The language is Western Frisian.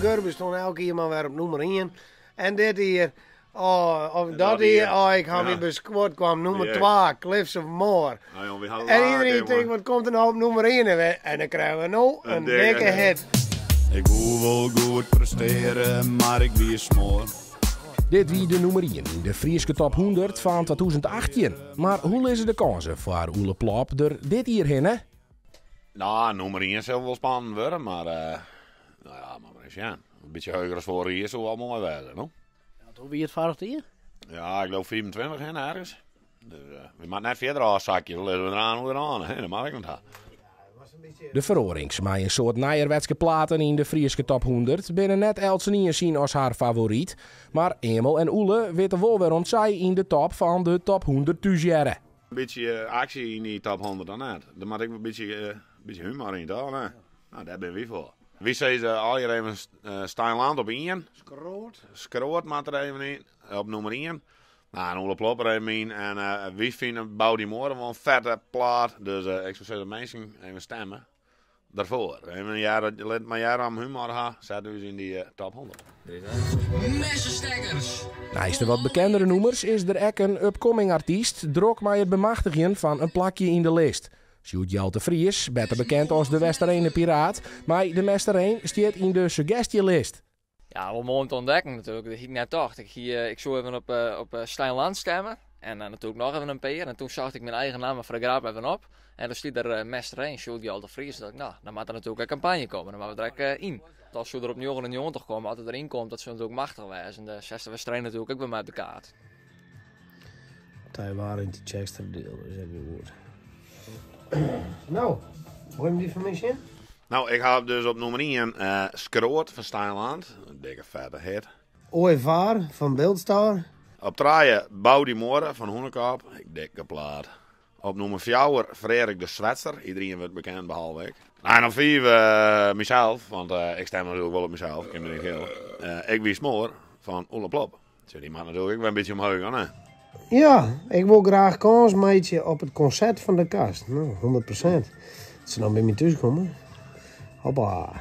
Gurbe stond elk jier mar wer op nûmer ien. En dit jier, oh, of dat jier, oh, ik ha my beskuord, kwam nûmer twa, Cliffs of Moher. En iedereen tinkt, wat komt der no op nûmer ien? En dan krije we no in dikke hit. Ik woe wol goed presteare, mar ik wie smoar. Dit wie de nûmer ien yn de Fryske Top 100 fan 2018. Mar hoe lizze de kânsen foar Oele Plop der dit jier hinne? No, nûmer ien sil wol spannend wurde, mar no ja, moat mar ris sjen. In bytsje heger as foarich jier soe al moai wêze, no? Hoe wie it foarich jier? Ja, ik leau 25 hinne ergens. Dus we moatte net fierder ôfsakje, dan lizze we der aan oer de Dat moat ik net ha. De feroarings mei in soad nijerwetske platen yn de Fryske Top 100 binne net eltsenien syn as har favoryt. Mar Emel en Oele witte wol wêrom't sy yn de top fan de Top 100 thús hearre. In bytsje aksje yn dy top 100 dan net. Der moat ek in bytsje humor yn, toch? Nee? Nou, dêr binne wy foar. Wy sizze allegear even Stijn Land op ien. Skroat. Skroat moat der even yn, op nûmer ien. Nou, en Oele Plop der even yn. En wy fine Bou dy muorre wol in fette plaat. Dus ik soe sizze, minsken, even stemme derfoar. Even hearre, lit mar hearre om humor ha, set ús yn dy top 100. Messenstekkers! Neist de wat bekendere nûmers is der ek in upcoming artyst drok mei it bemachtigjen fan in plakje yn de list. Sjoerd Jelte Vries, better bekend as de Westerener Piraat, mei De Mestereen stiet yn de suggestjelist. Ja, wol moai om te ûntdekken natuerlik. Dat hie ik net tocht. Ik, hie, ik soe even op, op Stijn Land stemme. En dan natuerlik noch even in pear. En toen socht ik myn eigen namme foar de grap even op. En dan stie der Mestereen, Sjoerd Jelte Vries. Toen dacht ik, nou, dan moat der natuerlik in kampanje komme. Dan moatte we der ek yn. Als soe der op 99 komme, as it deryn komt, dat soe natuerlik machtich wêze. En de zesde wedstrijd natuerlik ek wer mei op de kaart. Partij waar yn Tytsjerksteradiel, dat is ek goed. No, wol jim dy foar my sjen? No, ik ha dus op nûmer ien Skroat fan Stijn Land. In dikke fette hit. Ooievaar fan Biltstar. Op trije Bou dy muorre fan Hûnekop. Ek dikke plaat. Op nûmer fjouwer Freark de Swetser. Iederien wurdt bekend behalve ik. Nou, en op fiif mysels, want ik stim natuerlik wol op mysels, kin my net skele. Ik wie smoar fan Oele Plop. Tsja, dy moat natuerlik ek wer in bytsje omheech gaan, hè? Ja, ik wol graach kâns meitsje op it konsert fan De Kast. No, 100%. As se dan by my thús komme. Hoppa.